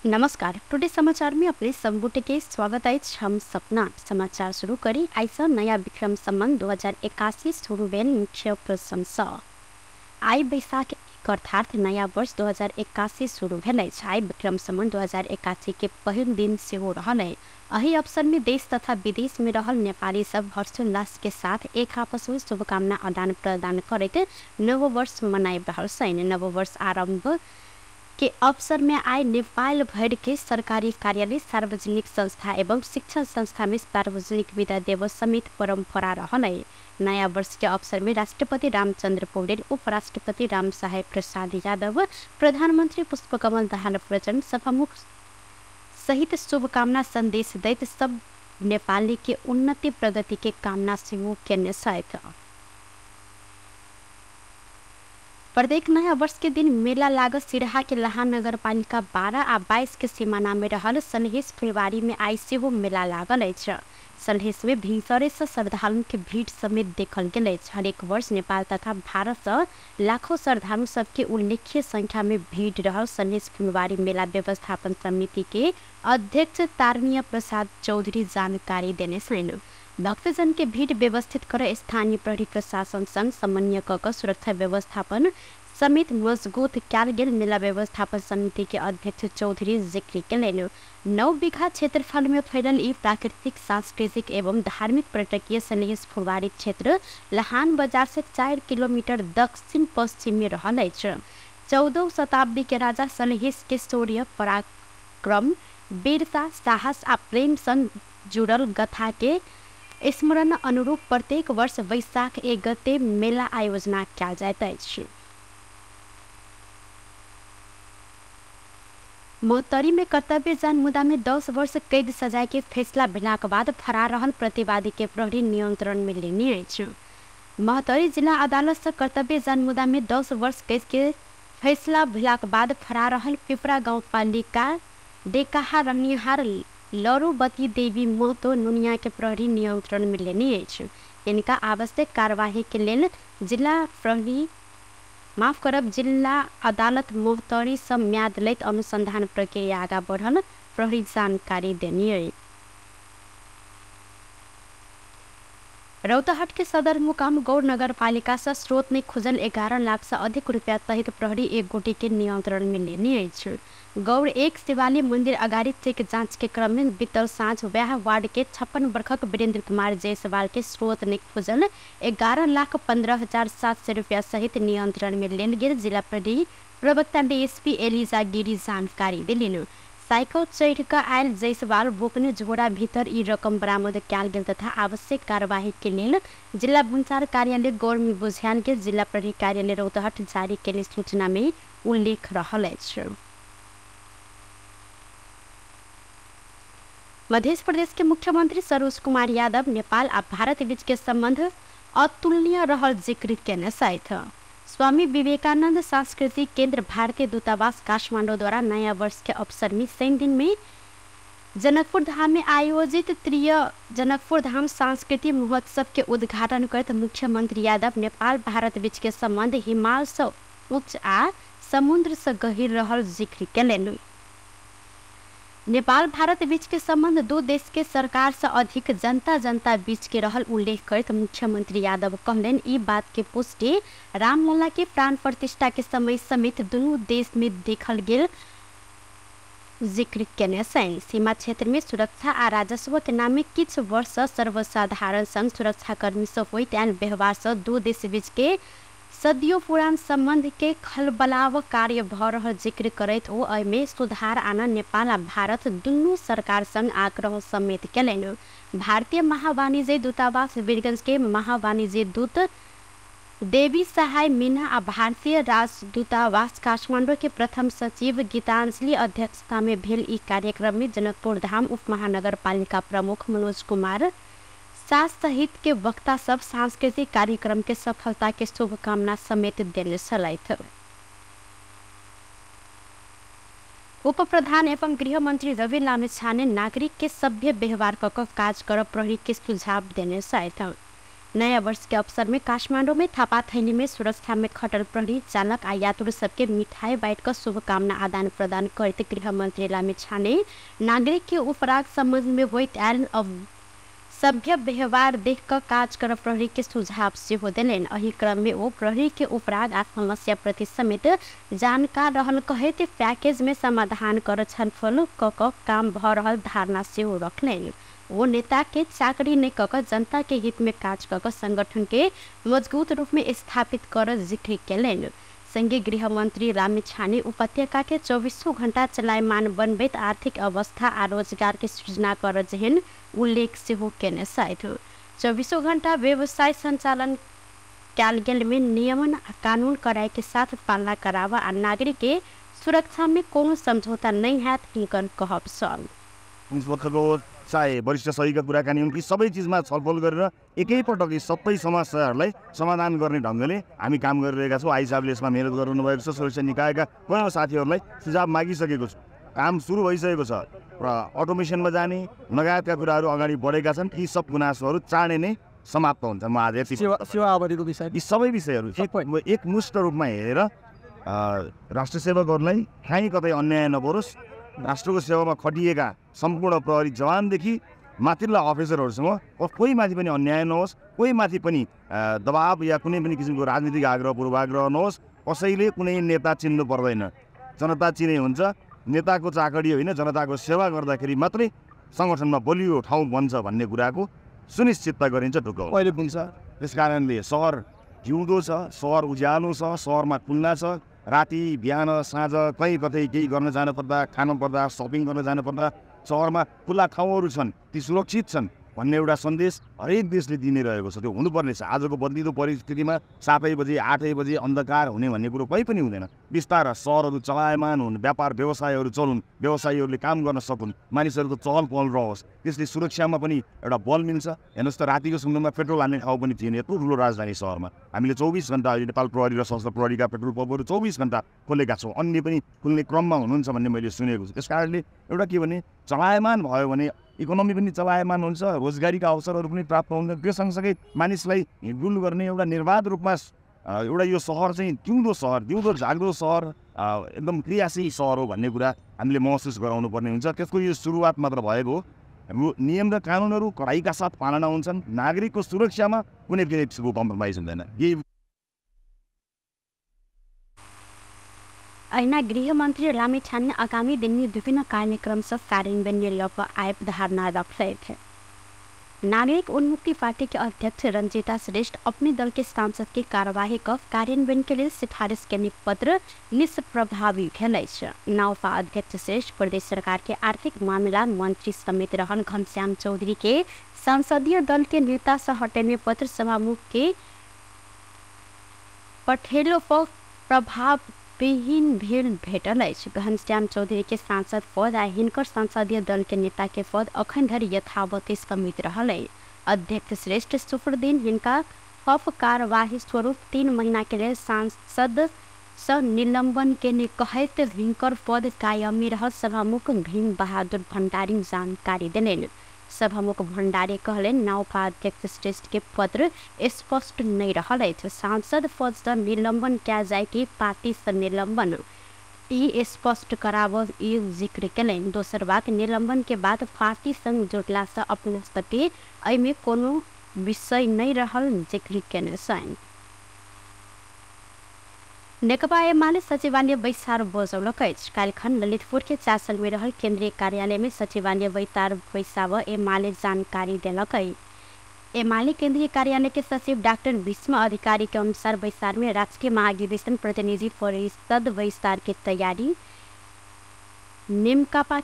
नमस्कार, टुडे समाचार में अपने सबगोटे के स्वागत अछि। हम सपना समाचार शुरू करी। आइ से नया विक्रम संबंध 2081 शुरू भेल मुख्य प्रश्न सँ। आइ बैसाख 1 अर्थात नया वर्ष 2081 शुरू भेल अछि। आइ विक्रम संबंध 2081 के पहिल दिन सेहो रहल है। एहि अवसर में देश तथा विदेश में रहल नेपाली सब हर्षोल्लास के साथ एक आपस में शुभकामना आदान प्रदान करैत नव वर्ष मनाइ रहल छनि। नव वर्ष आरम्भ के अवसर में आइ नेपाल भर के सरकारी कार्यालय, सार्वजनिक संस्था एवं शिक्षण संस्था में सार्वजनिक विदा दिवस समेत परंपरा रहल है। नया वर्ष के अवसर में राष्ट्रपति रामचंद्र पौडेल, उपराष्ट्रपति राम सहाय प्रसाद यादव, प्रधानमंत्री पुष्पकमल दाहाल प्रचण्ड सभामुख सहित शुभकामना संदेश दैत सब नेपाली के उन्नति प्रगति के कामना सेहो केने छथि। प्रत्येक नया वर्ष के दिन मेला लागत सिरहा के लहान नगरपालिका 12 आ 22 के सीमाना में रहल सलहेश फुलवारी में आइ सेहो मेला लागल अछि। सलहेश में भिनसरे से श्रद्धालु के भीड़ समेत देखल गेल अछि। हरेक वर्ष नेपाल तथा भारत से लाखों श्रद्धालु सबके उल्लेख्य संख्या में भीड़ रहल सलहेश फुलवारी मेला व्यवस्थापन समिति के अध्यक्ष तारणीय प्रसाद चौधरी जानकारी देने छलनि। भक्तजन के भीड़ व्यवस्थित कर स्थानीय प्रहरी प्रशासन संग समन्वय क सुरक्षा व्यवस्थापन समेत मजबूत कयल गेल मेला व्यवस्थापन समिति के अध्यक्ष चौधरी जिक्र केलनि। 9 बीघा क्षेत्रफल में फैलल ई प्राकृतिक, सांस्कृतिक एवं धार्मिक पर्यटकीय सलहेश फुलवारी क्षेत्र लहान बाजार से 4 किलोमीटर दक्षिण पश्चिम में रहल अछि। 14वीं शताब्दी के राजा सलहेश के शौर्य, पराक्रम, वीरता, साहस आ प्रेम संग जुड़ल कथा के स्मरण अनुरूप प्रत्येक वर्ष वैशाख 1 गते मेला आयोजना कयल जाइत अछि। महोत्तरी में कर्तव्य जान मुद्दा में 10 वर्ष कैद सजाय के फैसला भेलाक बाद फरार रहल प्रतिवादी के प्रहरी नियंत्रण में लेने अछि। महोत्तरी जिला अदालत से कर्तव्य जान मुद्दा में 10 वर्ष कैद के फैसला भेलाक बाद फरार रहल पिपरा गाउँपालिका डेकाहा रहनिहार लौरोबती देवी महतो नुनिया के प्रहरी नियंत्रण में लेने अछि। इनका आवश्यक कार्यवाही के लेल जिला अदालत महोत्तरी से म्याद लैत अनुसंधान प्रक्रिया आगा बढ़ल प्रहरी जानकारी देने अछि। रौतहट के सदरमुकाम गौर नगरपालिका से स्रोत ने खुजल 11 लाख से अधिक रुपया सहित प्रहरी एक गोटी के नियंत्रण में लेने अछि। गौर 1 शिवाली मंदिर अगाडि चेक जांच के क्रम में बीतल साँझ वएह वार्ड के 56 वर्षक वीरेंद्र कुमार जायसवाल के स्रोत ने खुजल 11,15,700 रुपया सहित नियंत्रण में लेल गेल जिला प्रहरी प्रवक्ता डीएसपी एलिजा गिरी जानकारी देलनि। साइकिल चढ़ कऽ आयल जायसवाल बोकने झोरा भीतर ई रकम बरामद कयल गेल तथा आवश्यक कार्यवाही के लेल जिला भूंचार कार्यालय गौर में बुझायल गेल जिला प्रहरी कार्यालय रौतहट जारी केने सूचना में उल्लेख रहल अछि। मध्य प्रदेश के मुख्यमंत्री सरोज कुमार यादव नेपाल आ भारत बीच के संबंध अतुलनीय रहल जिक्र केने छथि। स्वामी विवेकानंद सांस्कृतिक केंद्र भारतीय दूतावास काठमाडौँ द्वारा नया वर्ष के अवसर में शनि दिन में जनकपुर धाम में आयोजित त्रिय जनकपुर धाम सांस्कृतिक महोत्सव के उद्घाटन करत मुख्यमंत्री यादव नेपाल भारत बीच के संबंध हिमाल से उच्च आ समुद्र से गहीर रहल जिक्र केलनि। नेपाल भारत बीच के संबंध दो देश के सरकार से अधिक जनता जनता बीच के रहल उल्लेख करत मुख्यमंत्री यादव कहलनि ई बात के पुष्टि रामलला के प्राण प्रतिष्ठा के समय समेत दुनू देश में देखल गेल जिक्र केने छनि। सीमा क्षेत्र में सुरक्षा आ राजस्व के नाम में किछु वर्ष सर्वसाधारण संग सुरक्षाकर्मी से होइत आयल व्यवहार से दू देश बीच के सदियों पुरान संबंध के खलबलाव कार्य भ रहल जिक्र करैत ओ एहिमे सुधार आन नेपाल आ भारत दुनू सरकार संग आग्रह समेत केलनि। भारतीय महावाणिज्य दूतावास वीरगंज के महावाणिज्य दूत देवी सहाय मीना आ भारतीय राजदूतावास काठमाडौँ के प्रथम सचिव गीतांजलि अध्यक्षता में भेल ई कार्यक्रम में जनकपुर धाम उप महानगरपालिका प्रमुख मनोज कुमार सास सहित के वक्ता सब सांस्कृतिक कार्यक्रम के सफलता के शुभकामना समेत देने छलथि। उप प्रधान एवं गृह मंत्री रवि लामिछाने नागरिक के सभ्य व्यवहार क काज कर प्रहरी के सुझाव देने छथि। नयाँ वर्ष के अवसर में काठमाडौँ में थापाथैली में सुरक्षा में खटल प्रहरी चालक आ यात्रु सबके मिठाई बाँट कर शुभकामना आदान प्रदान करते गृहमन्त्री लामिछाने नागरिक के उपराग संबंध में होइत आयल सभ्य व्यवहार देख कर काज कर प्रहरी के सुझाव सेहो देलनि। एहि क्रम में ओ प्रहरी के उपराग आ समस्या प्रति समेत जानकार रहल कहैत पैकेज में समाधान कर छलफल क काम भ रहल धारणा सेहो रखलनि। वो नेता के चाकरी नहीं कऽ जनता के हित में काज कऽ संगठन के मजबूत रूप में स्थापित कर जिक्र केलनि। संगे गृहमन्त्री लामिछाने उपत्यका के 24 घण्टा चलायमान बनबैत आर्थिक अवस्था आ रोजगार के सृजना कर जेहन उल्लेख सेहो केने छथि। 24 घण्टा व्यवसाय सञ्चालन कयल गेल में नियमन आ कानून कड़ाई के साथ पालना करावा आ नागरिक के सुरक्षा में कोनो समझौता नहीं हैत हिनकर कहब छल। चाहे वरिष्ठ सहीका कुराकानी हुन् कि सबै चिजमा छलफल गरेर एकैपटक यी सबै समस्याहरूलाई समाधान गर्ने ढङ्गले हामी काम गरिरहेका छौँ। I साहबले यसमा मेहनत गर्नु भएको छ। सुरक्षा निकायका पुरानो साथीहरूलाई सुझाव मागिसकेको छु। काम सुरु भइसकेको छ र अटोमेसनमा जाने लगायतका कुराहरू अगाडि बढेका छन्। यी सब गुनासोहरू चाँडै नै समाप्त हुन्छन्। म आज सेवा अवधिको विषय यी सबै विषयहरू एकमुष्ट रूपमा हेरेर राष्ट्र सेवकहरूलाई कहीँ कतै अन्याय नपरोस्, राष्ट्रको सेवामा खटिएका सम्पूर्ण प्रहरी जवानदेखि माथिल्ला अफिसरहरूसँग कोही माथि पनि अन्याय नहोस्, कोही माथि पनि दबाब या कुनै पनि किसिमको राजनीतिक आग्रह पूर्वाग्रह नहोस्। कसैले कुनै नेता चिन्नु पर्दैन, जनता चिने हुन्छ। नेताको चाकडी होइन, जनताको सेवा गर्दाखेरि मात्रै सङ्गठनमा बलियो ठाउँ बन्छ भन्ने कुराको सुनिश्चितता गरिन्छ। ढुक्क अहिले पुग्छ। त्यस कारणले सहर जिउँदो छ, सहर उज्यालो छ, सहरमा खुल्ला छ। राति बिहान साँझ कहीँ कतै केही गर्न जानुपर्दा, खानु पर्दा, सपिङ गर्न जानुपर्दा सहरमा खुल्ला ठाउँहरू छन्, ती सुरक्षित छन् भन्ने एउटा सन्देश हरेक देशले दिने रहेको छ। त्यो हुनुपर्ने छ। आजको बदलिँदो परिस्थितिमा 7 बजी 8 बजी अन्धकार हुने भन्ने कुरो कहीँ पनि हुँदैन। बिस्तार सहरहरू चलायमान हुन्, व्यापार व्यवसायहरू चलुन्, व्यवसायीहरूले काम गर्न सकुन्, मानिसहरूको चहल पहल रहोस्। त्यसले सुरक्षामा पनि एउटा बल मिल्छ। हेर्नुहोस् त, रातिको समयमा पेट्रोल हाल्ने ठाउँ पनि थिएन यत्रो ठुलो राजधानी सहरमा। हामीले 24 घन्टा अहिले नेपाल प्रहरी र सशस्त्र प्रहरीका पेट्रोल पम्पहरू 24 घन्टा खोलेका छौँ। अन्य पनि खुल्ने क्रममा हुनुहुन्छ भन्ने मैले सुनेको छु। त्यस कारणले एउटा के भने चलायमान भयो भने इकोनोमी पनि चलायमान हुन्छ, रोजगारीका अवसरहरू पनि प्राप्त हुन्छ। त्यो सँगसँगै मानिसलाई हिँडडुल गर्ने एउटा निर्वाध रूपमा एउटा यो सहर चाहिँ जिउँदो सहर, जिउँदो जाग्दो सहर, एकदम क्रियाशील सहर हो भन्ने कुरा हामीले महसुस गराउनु पर्ने हुन्छ। त्यसको यो सुरुवात मात्र भएको हो। नियम र कानुनहरू कडाइका साथ पालना हुन्छन्। नागरिकको सुरक्षामा कुनै पनि किसिमको कम्प्रोमाइज हुँदैन। यही ऐना गृहमन्त्री लामिछाने आगामी दिन में विभिन्न कार्यक्रम सब कार्यान्वयन लग आए धारणा रखे थे। नागरिक उन्मुक्ति पार्टी के अध्यक्ष रंजीता श्रेष्ठ अपने दल के सांसद की कार्यवाही का कार्यान्वयन के लिए सिफारिश के पत्र निष्प्रभावी भेल अछि। नाउपा अध्यक्ष श्रेष्ठ प्रदेश सरकार के आर्थिक मामला मंत्री समेत रहन घनश्याम चौधरी के संसदीय दल के नेता से हटेने पत्र सभामुख के पठेलो पर प्रभाव विहीन भेल भेटल अछि। घनश्याम चौधरी के सांसद पद आ हिनकर संसदीय दल के नेता के पद अखन धरि यथावत स्थगित रहल अछि। अध्यक्ष श्रेष्ठ शुक्र दिन हिनका थप कार्यवाही स्वरूप 3 महीना के लेल सांसद सँ निलंबन के कहैत हिनकर पद कायमी रहल सभामुख भीम बहादुर भण्डारी जानकारी देलनि। सभामुख भण्डारी कहलनि नाउपा अध्यक्ष श्रेष्ठ के पत्र स्पष्ट नहीं रहल अछि। सांसद पद सँ निलंबन कयल जाय कि पार्टी सँ निलंबन, ई स्पष्ट कराबऽ ई जिक्र केलनि। दोसर बात, निलंबन के बाद पार्टी संग जुटला सँ अपना सबके एहिमे कोनो विषय नहीं रहल जिक्र केने छनि। नेकपा एमाले सचिवालय बैसार बजौलक अछि। काल्हिखन ललितपुर के चासल में रहल केंद्रीय कार्यालय में सचिवालय बैसार बैसाब एमाले जानकारी देलक अछि। एमाले केंद्रीय कार्यालय के सचिव डॉक्टर भीष्म अधिकारी के अनुसार बैसार में राष्ट्रीय महाधिवेशन प्रतिनिधि परिषद बैसार के तैयारी, नेकपा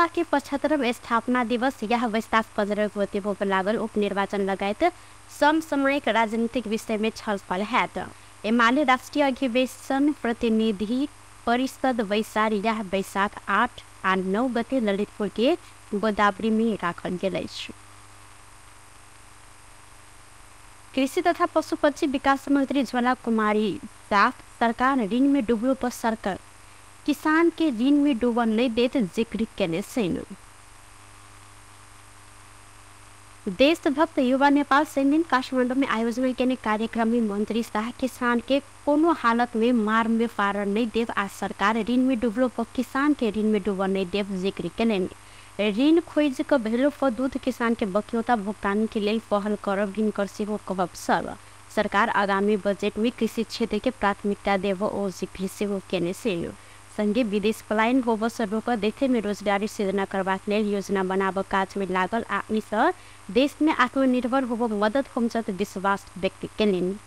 के 75वां स्थापना दिवस यह वैशाख 15 गते होबय लागल उपनिर्वाचन लगायत समसामयिक राजनीतिक विषय में छलफल हैत। एमाले राष्ट्रीय अधिवेशन प्रतिनिधि परिषद बैसार यह वैशाख 8 आ 9 गते ललितपुर के गोदावरी में राखल गेल अछि। कृषि तथा पशुपक्षी विकास मंत्री ज्वाला कुमारी साफ सरकार ऋण में डूबलो पर सरकार किसान के ऋण में डूबल नहीं देत जिक्र केने छनि। देशभक्त युवा नेपाल शनिदिन काठमाडौँ में आयोजना केने कार्यक्रम में मंत्री शाह किसान के कोनो हालत में मार में फारन नहीं देव आ सरकार ऋण में डूबलो पर किसान के ऋण में डूबल नहीं देव जिक्र केलनि। ऋण खोज के भेलो पर दूध किसान के बक्यौता भुगतान के लेल पहल करब हिनकर सेहो कहब छल। सरकार आगामी बजट में कृषि क्षेत्र के प्राथमिकता देव ओ जिक्र सेहो केने छल। संगे विदेश पलायन होबऽ सँ रोकऽ देखे में रोजगारी सृजना करबाक लेल योजना बनाबऽ काज में लागल आ एहिसँ देश में आत्मनिर्भर होबऽ मदद होमचत विश्वास व्यक्त केलनि।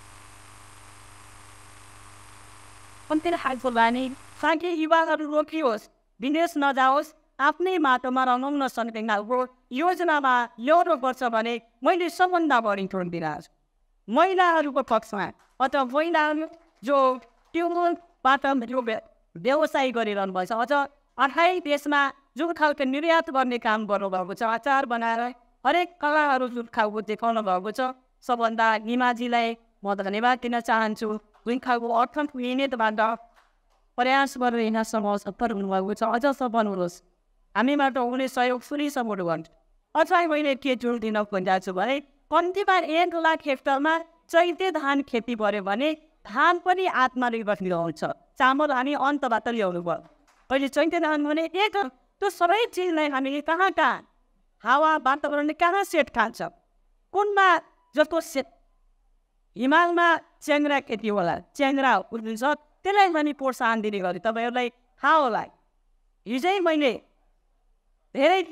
ताकि युवाहरू रोकियोस्, विदेश नजाओस्, आफ्नै माटोमा रमाउन सक्ने खालको योजनामा ल्याउनु पर्छ भने मैले सबभन्दा बढी ठोट दिइरहेको छु महिलाहरूको पक्षमा। अथवा महिलाहरू जो ट्युबवेलबाट जो व्यवसाय गरिरहनु भएको छ, अझ 28 देशमा जुन खालको निर्यात गर्ने काम गर्नुभएको छ, अचार बनाएर हरेक कलाहरू जुन खालको देखाउनु भएको छ, सबभन्दा निमाजीलाई म धन्यवाद दिन चाहन्छु। जुन खालको अर्थक मिहिनेतबाट प्रयास गरेर यहाँसम्म सफल हुनुभएको छ, अझ सफल हुनुहोस्। हामीबाट हुने सहयोग सुनि सपोर्ट गर्छु। अझ मैले के जोड दिन खोजिरहेको छु भने कम्तीमा 1 लाख हेक्टरमा चैते धान खेती गऱ्यो भने धान पनि आत्मनिर्भर ल्याउँछ, चामल हामी अन्तबाट ल्याउनु पर्यो। अहिले चैते धान भने एक त्यो सबै चिजलाई हामीले कहाँ कहाँ हावा वातावरणले कहाँ सेट खान्छ, कुनमा जस्तो सेट हिमालमा च्याङ्रा खेती होला, च्याङ्रा उब्जिन्छ, त्यसलाई हामी प्रोत्साहन दिने गरी तपाईँहरूलाई थाहा होला। हिजै मैले धेरै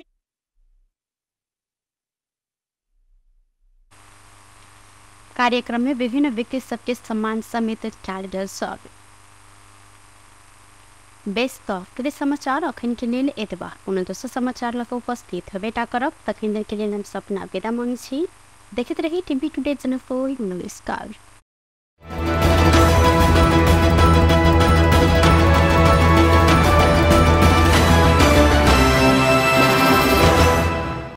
कार्यक्रम में विभिन्न व्यक्ति सबके सम्मान समेत कैलेंडर सब बेस त समाचार अखन के लेल एतबा। पुनः दोसर समाचार लग उपस्थित होबेटा करब, तखन के लेल हम सपना विदा मांग छी। देखैत रही टीवी टुडे जनकपुर। नमस्कार।